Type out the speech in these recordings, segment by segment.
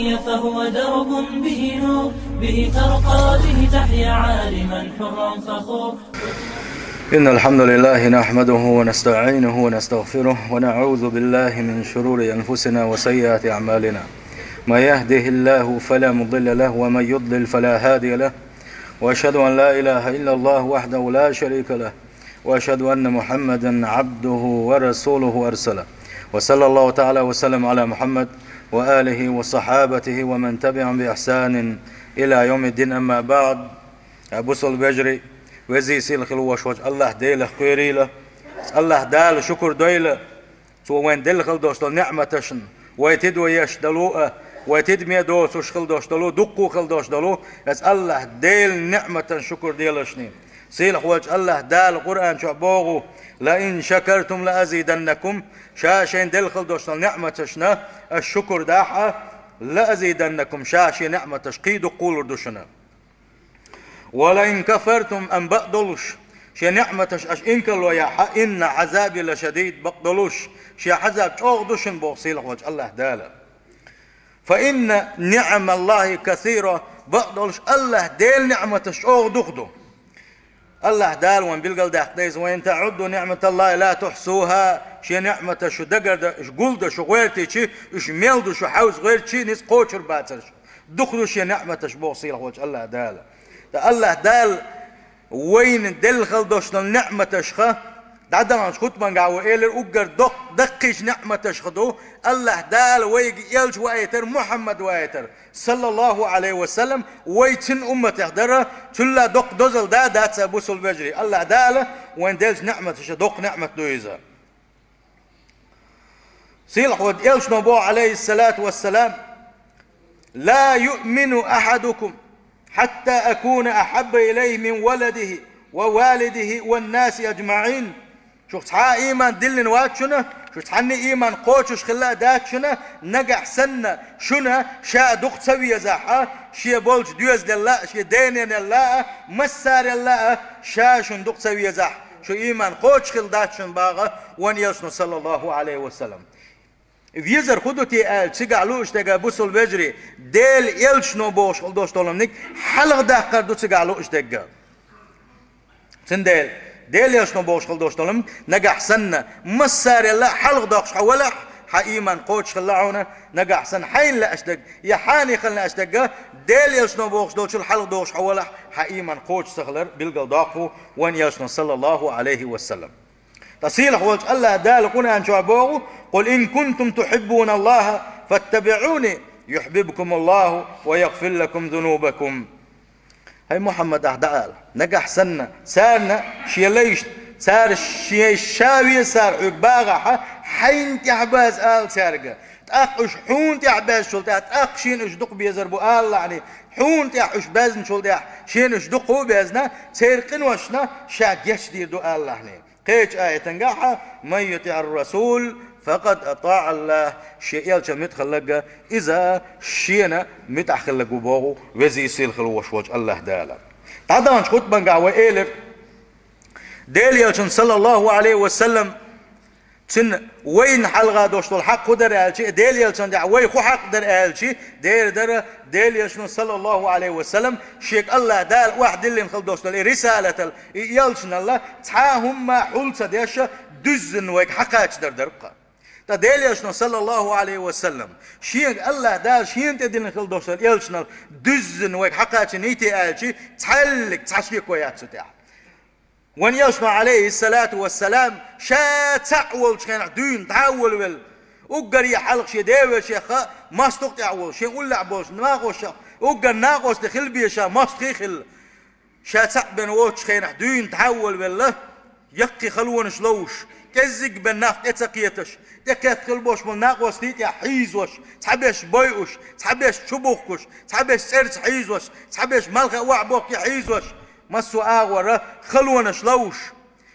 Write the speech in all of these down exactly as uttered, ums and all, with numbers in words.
فهو درب به نور، به ترقى، به تحيا عالما حرا فخور. إن الحمد لله نحمده ونستعينه ونستغفره، ونعوذ بالله من شرور أنفسنا وسيئات أعمالنا. من يهده الله فلا مضل له، ومن يضلل فلا هادي له. وأشهد أن لا إله إلا الله وحده لا شريك له، وأشهد أن محمدا عبده ورسوله أرسله. وصلى الله تعالى وسلم على محمد وآله وصحابته ومن تبعهم بإحسان إلى يوم الدين. أما بعد. Бусалба вежарий, везий сийлахь хила волуш волчу АллахӀ Делах кхерийла, АллахӀ Дала шукур дойла, Цо вайн делла хила долуш долу неӀматашна, вай тидаме еш долу а, вай тидаме доцуш хила долуш долу, дуккха хила долуш долу, аса АллахӀ Делан неӀматан шукур делашний. Сийлахь волчу АллахӀ Дала Къуръан чохь боху: «Ла ин шакартум ла азиданнакум», Ша шайн делла хила долуш долу неӀматашна аш шукур дахь а, «ла азиданнакум», Ша шен неӀматаш кхин дуккха лур ду шуна. «Ва ла ин кафартум», амма бакъдолуш, шен неӀматаш аша инкарло яхь а, «инна Ӏазаби ла шадид», бакъдолуш, шен Ӏазаб чӀогӀа ду шуна боху сийлахь волчу АллахӀ Дала. «Фа инна ниӀмаллахӀи касира», бакъдолуш АллахӀ Делан неӀматаш чӀогӀа дукха ду. АллахӀ Дала вайн билгалдаьккхина иза: «Ва ин таӀудду ниӀматаллахӀи ла тухьсухӀа», шен неӀматаш шу дагардан, уьш гулдан шу гӀоьртичи, уьш мел ду шу хьовза гӀоьртичи, иза кхочур бацарш. Дукха ду шен неӀматаш боху сийлахь волчу АллахӀ Дала. Ткъа АллахӀ Дала вайна делла хила долуш долу неӀматашха, дӀадаханчу хутбангахь вай элира, уггар доккха даккхийчу неӀматашха ду АллахӀ Дала вайга элча ваийтар, Мухьаммад ваийтар, саллаллахӀу Ӏалайхи ва саллам, вай цуьнан умматех дара, цул а доккха дозалла да дац, бусалба вежарий. АллахӀ Дала вайна деллачу неӀматаша доккха неӀмат ду иза. Сийлахь волчу элчано боху, Ӏалайхиссалату вассалам: «Ла юъмину ахьадукум хьатта акуна ахьабба илайхи мин валадихи ва валидихи ван наси аджмаӀин». Шух цхьа а ийман диллина вац шуна, шу цхьанна а ийман кхочуш хилла а дац шуна, нагахь санна шуна ша дукха ца везахь а, шен болчу доьзалел а, шен дененел а, массарел а, ша шуна дукха ца везахь, шу ийман кхочуш хилла дац шуна боху вайн элчано, саллаллахӀу Ӏалайхи ва саллам. Везар хӀун ду те аьлча, цигахь лууш дерг, бусалба вежарий, Делан элчано бохуш хила долуш долу хӀуманиг хьалхадаккхар ду цигахь лууш дерг. Цундела Делан элчано бохуш хила долуш долу хӀума, нагахь санна массарел а хьалхадоккхуш хьо валахь, хьан ийман кхочуш хилла хьуна, нагахь санна хьайна лаьаш дерг я хьанна хилла лаьаш дерг, Делан элчано бохуш долчул хьалхадоккхуш хьо валахь, хьан ийман кхочуш ца хилар билгалдоккху вайн элчано, саллаллахӀу Ӏалайхи ва саллам. Ткъа сийлахь волчу АллахӀ Дала Къуръан чохь боху: «Къул ин кунтум тухьиббуналлахӀа фаттабиӀуни юхьбибкумуллахӀу ва ягӀфир лакум зунубакум». ХӀай Мухьаммад, ахь дӀаала, нагахь санна, царна шен лайшна, цара шен ша веза цара хьоьга багӀахь, хьайна тӀехь база ала цаьрга. ТӀаккха уьш хьуна тӀехь баьзначул тӀехь, тӀаккха шена уьш дукха безар бу алалахьний, хьуна тӀехь уьш баьзначул тӀехь, шена уьш дукха а безна, церан къиношна ша гечдийр ду алалахьний. Кхечу аятангахь: «Ман ютиӀир расул, факъад атаӀа Аллах», шен элчан муьтӀахь хилларг, иза шена муьтӀахь хилларг ву боху везий сийлахь хила волуш волчу АллахӀ Дала. ДӀадаханчу хутбангахь вай элира, Делан элчан, саллаллахӀу Ӏалайхи ва саллам, цуьнан вайна хьалха долуш долу хьакъ хӀун дара аьлча, Делан элчан тӀехь вай хӀун хьакъ дара аьлча, дера дара, Делан элчано, саллаллахӀу Ӏалайхи ва саллам, шега АллахӀ Дала охьадиллина хила долуш долу и рисалатал, и элчаналла цхьа а хӀумма хьул ца деш, дуьззина вайга хьакхачадар дара-кх. Ткъа Делан элчано, саллаллахӀу Ӏалайхи ва саллам, шега АллахӀ Дала шена тӀедиллина хила долуш долу элчанал дуьззина вайга хьакхачийта аьлча, цхьаьллиг цхьа шеко яц цу тӀехь. Вайн элчано, Ӏалайхиссалату вассалам, ша цхьаъ волчу хенахь дуьйна дӀа а волавелла, уггаре хьалха шен девешех а мостагӀ тӀехь волу, шен уллехь болчу накъостех, уггар накъостий хила беза ша, мостагӀий хилла. Ша цхьаъ бен воцучу хенахь дуьйна дӀа а волавелла, яккхий халонаш ловш, кӀеззиг бен нах тӀе ца кхеташ, тӀекхетта хила болуш болу накъостий тӀехь хьийзош, цхьаберш бойуш, цхьаберш чубухкуш, цхьаберш цӀерца хьийзош, цхьаберш малхе охьабохке хьийзош, массо а агӀора халонаш ловш,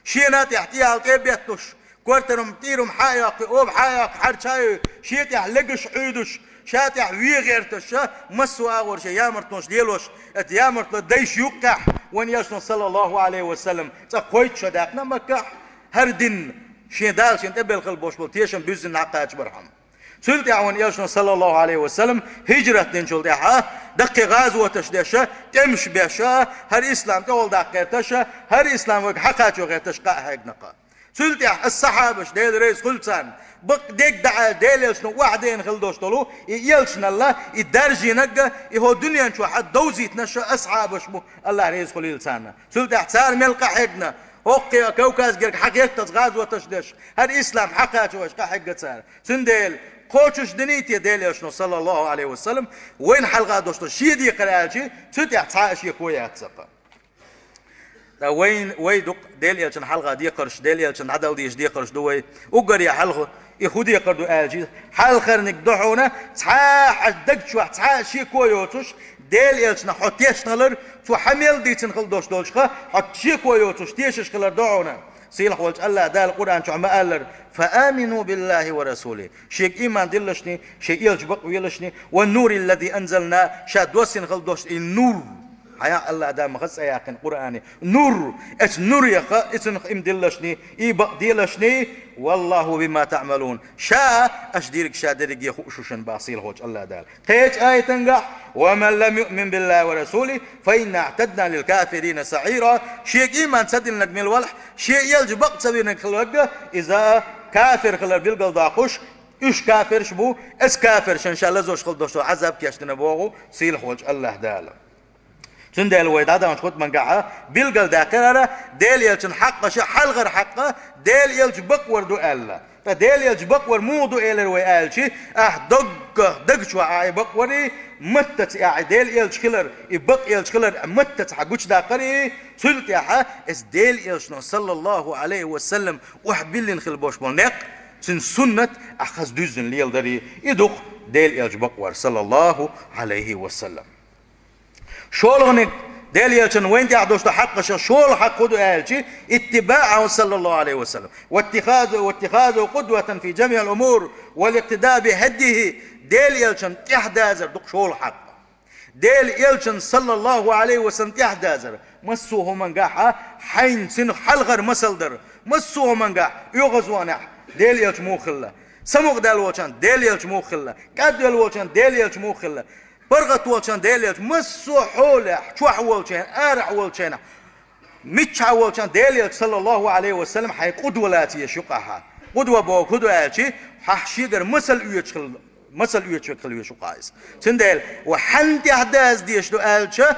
шена тӀехь тӀеяла тӀе а бетталуш, кортарма, тӀийрма хьа а йоккхий, оба хьа а йоккхий, хьарча а йой, шен тӀехь легаш Ӏуьйдуш, ша тӀехь вен гӀерташ, массо а агӀора шен ямартонаш лелош, эта ямартло дайша юккъехь, вайн элчано, саллаллахӀу Ӏалайхи ва саллам, цкъа кхойтта шо даьккхина Маккахь, хӀара дин, шен Дала шена тӀебелла хила болуш болу тешам буьззина дӀакхачабархьама. Цул тӀаьхьа вайн элчано, саллаллаху Ӏалайхи ва саллам, хӀижрат динчул тӀаьхьа, даккхий гӀазоташ деш, тӀемаш беш, хӀара ислам тӀехула даккха гӀерташ, хӀара ислам вайга хьакхачо гӀерташ къахьегна-кх. Цул тӀаьхьа ас-сахьабаш, Даьла раьза хилва царна, бакъ дег даӀа Даьла элчано охьадеана хила долаш долу и элчанал, и даржийнарг, и хӀокху дуьнен чохь довзийтинарш асхьабаш бу, АллахӀ раьза хуьлийла царна. Цул тӀаьхьа цара мел къахьегна, хӀокху Кавказ гергахь хьагӀертта гӀазоташ деш, хӀара ислам хьакхачо аьлча къахьегна цара. Цундела кхочуш дина те Даьла элчано, саллаллаху Ӏалайхи ва саллам, вайна хьалха долуш долу шен декхар аьлча, цу тӀехь цхьа а шеко яц-кх. Ткъа вайн, вай дукха Даьла элчана хьалха декхарш, Даьла элчана дӀадала дезаш декхарш ду вай. Уггаре хьалха и хӀун декхар ду аьлча, хьалхарниг ду хьуна, цхьа а хьан даг чохь цхьа а шеко йоцуш, Даьла элчанах хьо тешна хилар, цо хьан мел дийцина хила долуш долчух хьо шеко йоцуш тешаш хилар ду хьуна. Сийлахь волчу АллахӀ Дала Къуръан чохь ма-аллара: «Фа амину биллахи ва расулихи». Шега ийман диллалашний, шен элча бакъвеллалашний, «ва нури ллази анзална», ша доссийна хила долуш и нур. Хьан АллахӀ Дала ма хаза цӀе яьккхина Къуръане. Нур, эцу нурех, эцунах ийман диллалашний, и бакъделлашний, «валлаху бима таӀмалун». Ша, аша дерриг ша дерриге хууш ву шуна боху сийлахь волчу АллахӀ Дала. Кхечу аятангахь: «Ва ман лам юъмин биллахи ва расулихи, фа инна аътадна лил кафирина саӀира». Шега ийман ца диллинарг мила валахь, шен элча бакъ ца винарг хиларг, иза кафир хилар билгалдоккхуш, уьш кафирш бу, эцу кафиршна ша лазош хила долуш долу Ӏазаб кечдина боху сийлахь волчу АллахӀ Дала. Цундела вай дӀадаханчу хутбангахь билгалдаьккхира Даьла элчан хьакъаша, хьалхара хьакъ Даьла элча бакъвар ду аьлла. Ткъа Даьла элча бакъвар муха ду элира вай аьлча, ахь доггах даг чохь ахь и бакъварий, маттаца ахь и Даьла элча хилар, и бакъ элча хилар маттаца хьан гучудаккхарий, цул тӀаьхьа эцу Даьла элчано, саллаллаху Ӏалайхи ва саллам, охьабиллина хила болуш болу некъ, цуьнан суннат ахь хаза дуьззина леладарий, и ду-кх Даьла элча бакъвар, саллаллаху Ӏалайхи ва саллам. ШолгӀаниг, Даьла элчан вайн тӀехь долуш долу хьакъаша шолгӀа хьакъ хӀун ду аьлча, иттибаӀуху, саллаллаху Ӏалайхи ва саллам, ваттихазу, ваттихазу къудватан фи жамиӀил умур, вал икътидаъ би хӀадйихи, Даьла элчан тӀаьхьадазар ду-кх шолгӀа хьакъ. Даьла элчан, саллаллаху Ӏалайхи ва саллам, тӀаьхьадазар, массо а хӀумангахь хьайна цуьнах хьалхара масал дар, массо а хӀумангахь, оьгӀазвахнехь Даьла элча муха хилла, самукъадаьлла волчарна Даьла элча муха хилла, кӀадвелла волчарна Даьла элча муха хилла, паргӀат волчарна Даьла элча, массо а хьолехь, чохь волчарна, арахь волчарна, миччахь волчарна Даьла элча, саллаллаху Ӏалайхи ва саллам, хьайн къудва лаца езаш ю-кх ахь. Къудва бохург хӀун ду аьлча, хьан шегара масал оьцуш хила, масал оьцуш верг хила везаш ву-кх ахь иза. Цундела, ва хьанна тӀаьхьадаза дезаш ду аьлча,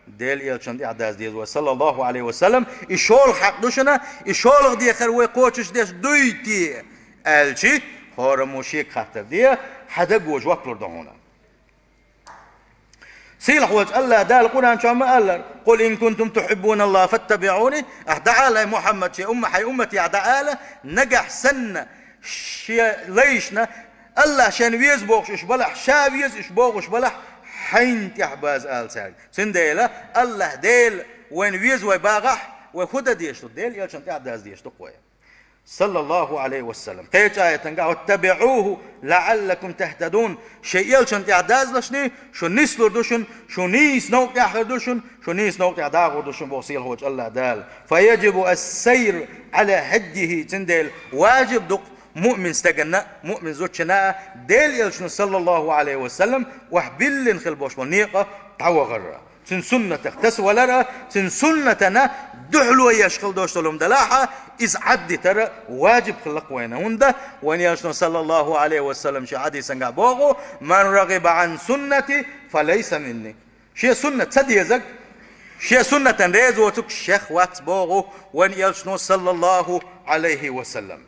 Даьла элчанна тӀаьхьадаза деза вай, саллаллаху Ӏалайхи ва саллам, и шолгӀа хьакъ ду шуна, и шолгӀа дехар вай кхочуш деш дуй те аьлча, хӀораммо шега хаттар де, хьан даго жоп лур ду хьуна. Сийлахь волчу АллахӀ Дала Къуръан чохь ма-аллара: «Къул ин кунтум тухьиббуналлаха фаттабиӀуни», ахь дӀаала, хӀай Мухьаммад, шен умма-, хьайн умматехь дӀаала, нагахь санна шен лайшна, АллахӀ шен веза бохуш уьш балахь, ша веза уьш бохуш балахь, хьайна тӀаьхьабаза ала цаьрга. Цундела АллахӀ Дела вайна веза вай багӀахь, вай хӀун дан дезаш ду? Даьла элчанна тӀаьхьадаза дезаш ду-кх вай. Саллаллаху Ӏалайхи ва саллам. Кхечу аятангахь: «ВаттабиӀуху лаӀаллакум тахтадун». Шен элчанна тӀаьхьадазалашний, шу нислур ду шуна, шу нийса новкъа тӀехь хир ду шуна, шу нийса новкъа тӀехь дагӀур ду шуна, боху сийлахь волчу АллахӀ Дала. «Фа яжибу ас-сайру Ӏала хӀадйихи». Цундела важиб ду-кх муъмин стаганна, муъмин зудчунна а Даьла элчано, саллаллаху Ӏалайхи ва саллам, охьабиллина хила болуш болу некъа дӀавахара. Цуьнан суннатах тасавалара, цуьнан суннатана дуьхьало еш хила долуш долу хӀума далахьа, иза Ӏаддитара важиб хилла-кх вайна. ХӀунда вайн элчано, саллаллаху Ӏалайхи ва саллам, шен хьадисангахь боху: «Ман рагӀиба Ӏан суннати, фа лайса минни». Шен суннат ца дезарг, шен суннатана реза воцург шех вац, боху вайн элчано, саллаллаху Ӏалайхи ва саллам.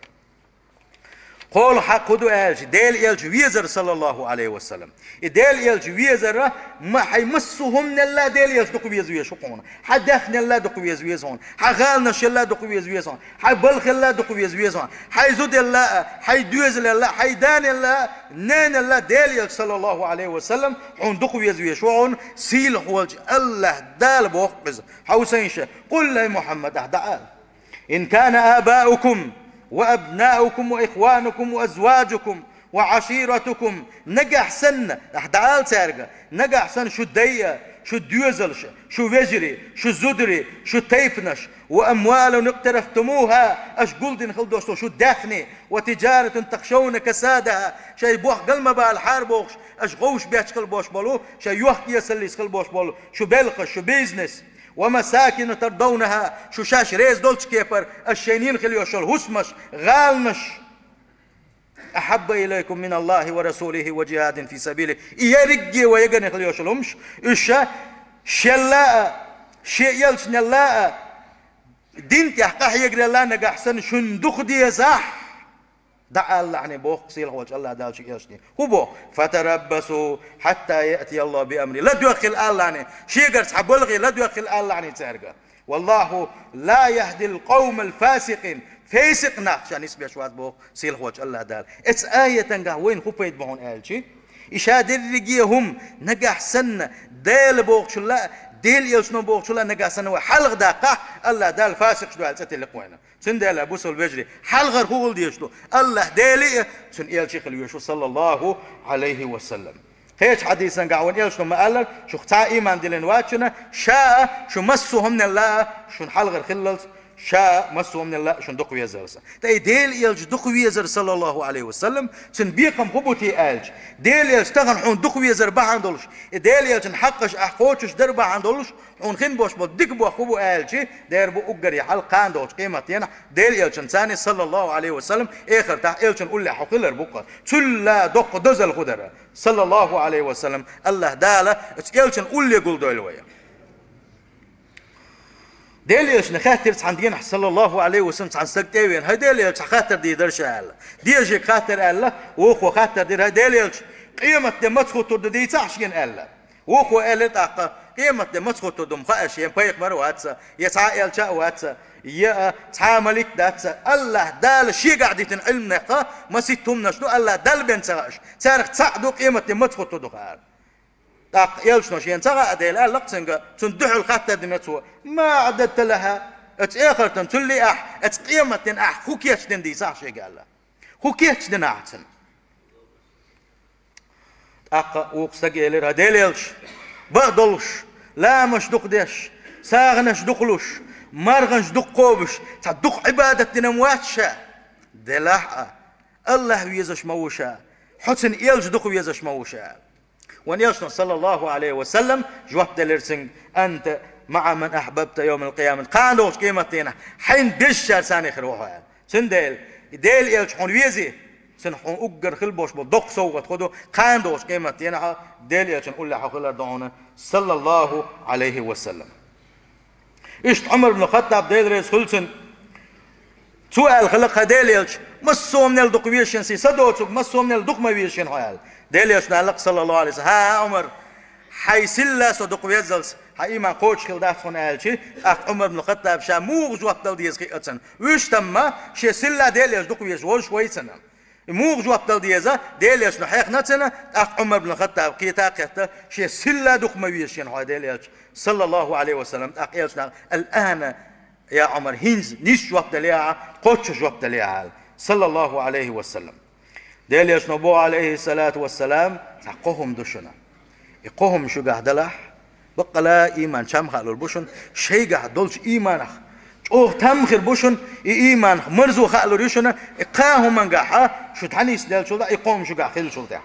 КхоалгӀа хьакъ хӀун ду аьлча, Даьла элча везар, саллаллаху Ӏалайхи ва саллам. И Даьла элча везара, ма хьайн массо а хӀуманелла Даьла элча дукха веза веза ву хьуна. Хьан даьхнелла дукха веза веза хьуна. Хьан гӀаланашелла дукха веза веза хьуна. Хьан балхелла дукха веза веза хьуна. Хьайн зуделла а, хьайн доьзалелла а, хьайн данелла а, ненелла а Даьла элча, саллаллаху Ӏалайхи ва саллам, хьуна дукха веза веза ву хьуна. Сийлахь волчу АллахӀ Дала боху иза. Хьан ва сайша, къул, хӀай Мухьаммад, ахь дӀаала: «Ин кана абаукум ва абнаукум ва ихванукум ва азважукум وعشيرتكم, нагахь санна, ахь дӀаала цаьрга, нагахь санна шу дайа, шу доьзалша, шу вежарий, шу зударий, шу тайпанаш, وأموال اقترفتموها, аша гулдина хила дош долу шу даьхни, وتجارة تخشون كسادها, шайн бохк гал ма бала хьара бохуш, аша гӀовш бетташ хила бош болу, шайн йохк-эсаллица хила бош болу шу белхаш, шу бизнес, ومساكن ترضونها, шу шаьш реза долчу кепара, аша шайна йина хила йош йолу хӀусамаш, гӀаланаш. أحب إليكم من الله ورسوله وجهاد في سبيله. И ерриге вай ягийна хила йош йолу хӀумаш, уьш ша шелла а, шен элчанелла а, дин тӀехь къахьегарелла а нагахь санна шуна дукха дезахь, дӀаалалахьаний боху сийлахь волчу АллахӀ Дала шен элчане. ХӀун боху? فتربصوا حتى يأتي الله بأمره. ЛадоьгӀахила алалахьаний, шегара цхьа балхе ладоьгӀахила алалахьаний цаьрга. والله لا يهدي القوم الفاسقين. Фасикъ нах ша нисбеш вац боху сийлахь волчу АллахӀ Дала. Эцу аятангахь вайна хӀун пайда бу хьуна аьлча, и ша дерриге хӀума нагахь санна, Дела бохучул а, Делан элчано бохучул а нагахь санна вай хьалха даккхахь, АллахӀ Дала фасикъаш ду аьлла цӀе тиллина вайна. Цундела, бусалба вежарий, хьалхара хӀун хила дезаш ду? АллахӀ Дела а, Цуьнан элча а хила везаш ву, саллаллаху Ӏалайхи ва саллам. Кхечу хьадисангахь вайна элчано ма-аллара, шух цхьа а ийман диллина вац шуна, ша а, шу массо а хӀуманал а, шуна хьалхара хиллалц, ша а, массо а хӀуманал а шуна дукха везалц. Ткъа и Делан элча дукха везар, саллаллаху Ӏалайхи ва саллам, цуьнан бекхам хӀун бу те аьлча, Делан элча тахана хьуна дукха везар бахьана долуш, и Делан элчан хьакъаш ахь кхочуш дар бахьана долуш, хьуна хин бош болу дика боху хӀун бу аьлча, дера бу уггаре хьалха кхана долчу къематденахь Делан элчанца, саллаллаху Ӏалайхи ва саллам, эхартахь элчан уллехь хьо хилар бу-кх. Цул а доккха дозалла хӀун дара, саллаллаху Ӏалайхи ва саллам, АллахӀ Дала оцу элчан улле гулдойла вай. Делан элчане хаьттира цхьана дийнахь, саллаллаху Ӏалайхи ва саллам, цхьана стаг тӀе а веана: «ХӀай Делан элча, цхьа хаттар дийр дара ша», – аьлла. Деза хаттар аьлла, вукхо хаттар дира: «ХӀай Делан элча, къематде маца хӀуттур ду дийцахьа шена», – аьлла. Вукхо элира тӀаккха: «Къематде маца хӀуттур ду-м хаьа шена, пайхамар а вац, я цхьа а элча а вац, я а цхьа а малик а дац, АллахӀ Дала шегахь дитина Ӏилманех масийтта хӀуманаш ду, АллахӀ Далла бен ца хууш, царах цхьаъ ду къематде маца хӀуттур ду хаьар». ТӀаккха элчано шена ца хаа дела аьлла-кх цуьнга, цунна дуьхьал хаттар дина цо: «ما أعددت لها؟» Оцу эхартан цул а ахь, оцу къематден ахь хӀун кечдина дийцахьа шега аьлла. ХӀун кечдина ахь цунна? ТӀаккха вукху стага элира: «ХӀай Делан элча, бакъдолуш, ламазаш дукха деш, сагӀанаш дукха луш, марханаш дукха кхобуш, цхьа дукха Ӏибадат дина-м вац ша. Делахь а, АллахӀ везаш ма ву ша, хьо цуьнан элча дукха везаш ма ву ша». Вайн элчано, саллаллаху Ӏалайхи ва саллам, жоп делира цуьнга: «أنت مع من أحببت يوم القيامة». Кхана долчу къематденахь хьайна безачарца цхьаьна хир ву хьо аьлла. Цундела, и Делан элча хьуна везий, цунах хьуна уггар хила бош болу доккха совгӀат хӀун ду, кхана долчу къематденахь Делан элчан уллехь хьо хилар ду хьуна, саллаллаху Ӏалайхи ва саллам. Иштта Ӏумар ибн Хаттаб, Дела реза хуьлда цунна, цо аьлла хилла-кх: «ХӀай Делан элча, массо а хӀуманал дукха веза шена со, са доцург массо а хӀуманал дукха ма веза шена хьо», – аьлла. Делан элчано аьлла-кх, саллаллаху Ӏалайхи ва саллам: «ХӀан, Ӏумар, хьайн силла со дукха веззалц хьан ийман кхочуш хилла дац хьуна?» – аьлча, тӀаккха Ӏумар ибн Хаттаб ша муха жоп дала деза хиъна цунна. Вуьш тамма, шен силла Делан элча дукха везаш волуш вай цунна. Муха жоп дала деза, Делан элчано хьехна цунна, тӀаккха Ӏумар ибн Хаттаб кхета а кхетта: «Шен силла дукха ма веза шена хьо, Делан элча, саллаллаху Ӏалайхи ва саллам». ТӀаккха элчано: «الآن يا عمر, хӀинца нийса жоп далехьа, кхоччуш жоп далехьа», – аьлла, саллаллаху Ӏалайхи ва саллам. Делан элчано боху, Ӏалайхи салату ва салам: «Цхьа кхо хӀума ду шуна. И кхо хӀума шуьгахь далахь, баккъала а ийман чам хаалур бу шуна, шайгахь долчу ийманах чӀогӀа там хир бу шуна, и ийманах марзо хаалур ю шуна, и кхаа хӀумангахьа шу дӀанисделлачул тӀаьхьа, и кхо хӀума шуьгахь хиллачул тӀаьхьа».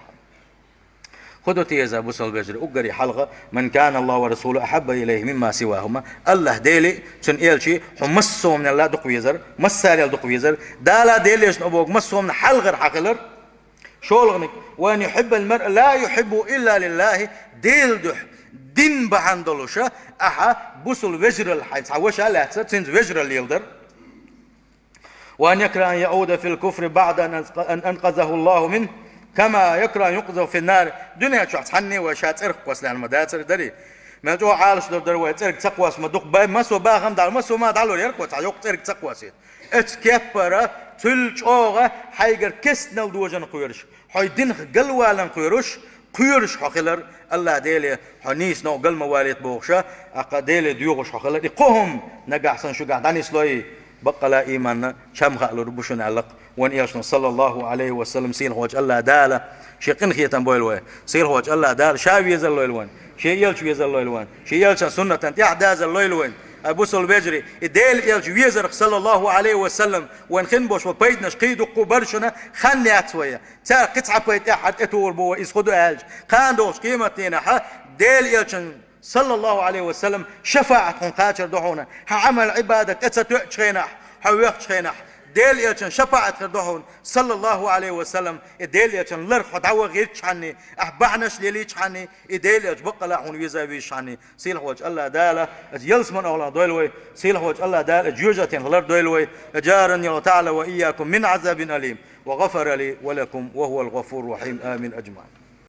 ХӀун ду те иза, бусалба вежарий, уггаре хьалха: «من كان الله ورسوله أحب إليه مما سواهما». АллахӀ Дели, Цуьнан Элчи хьуна массо а хӀуманал дукха везар, массарел дукха везар, Дала Делан Элчано боху массо а хӀуманна хьалхара хьан хилар. ШолгӀаниг: «وأن يحب المرء لا يحبه إلا لله», Делан дуьхьа дин бахьана долуша, ахьа бусалба вежаралла хьайн цхьа ваша лаьцна, цуьнца вежаралла леладар. «وأن يكره أن يعود في الكفر بعد أن أنقذه الله منه كما يكره أن يقذف في النار». Дуьнен чохь цхьанне а вай ша цӀерах кхоссалаьрна ма дацара дарий. Мел чӀогӀа Ӏалашдур дара вай цӀерга ца кхосса ма дукха бай, массо а бахам дӀа, массо а ма дӀалур яра кхо цхьа йоккха цӀерга ца кхоссийта. Эцу кеппара цул чӀогӀа хьайгара кестнал дожана кхоьруш, хьой динах галвалан кхоьруш, кхоьруш хьо хилар, АллахӀ Деле, хьо нийса новкъа гал ма валийта бохуша, аккха Деле доьгӀуш хьо хилар. И кхо хӀума нагахь санна шуьгахь дӀанислой, Баккъала ийманна чам хаалур бу шуна аьлла-кх вайн элчано, саллаллахӀу Ӏалайхи ва саллам. Сийлахьчу АллахӀ Дала шен къинхетам бойла вай. Сийлахьчу АллахӀ Дала ша везар лойла вайна, шен элча везар лойла вайна, шен элчан суннатан тӀехь дазар лойла вайна. Ай бусалба вежарий, и Делан элча везарх, саллаллахӀу Ӏалайхи ва саллам, вайна хин болуш болу пайданаш кхин дуккха бу, бара шуна хан яц вай. Цара кхин цхьа пайда тӀехь хьан тӀетухур бу вай, иза хӀун ду аьлча, кхана долчу къематдийнахь Делан элчан, саллаллахӀу Ӏалайхи ва саллам, шафаӀат хьуна кхачар ду хьуна, хьан Ӏамал-Ӏибадат тӀе ца тоьъучу хенахь, хьо воьхучу хенахь, Делан элчан шафаӀат хир ду хьуна, саллаллахӀу Ӏалайхи ва саллам. И Делан элчан ларх хьо дӀавахийтичхьана, ахь бахьанаш лелийчхьана, и Делан элча баккъала хьуна веза везачхьана. Сийлахьчу АллахӀ Дала оцу ялсаманин охӀлах дойла вай. Сийлахьчу АллахӀ Дала оцу жоьжахатинах лардойла вай. أجارني الله تعالى وإياكم من عذاب أليم، وغفر لي ولكم، وهو الغفور الرحيم. آمين أجمعين.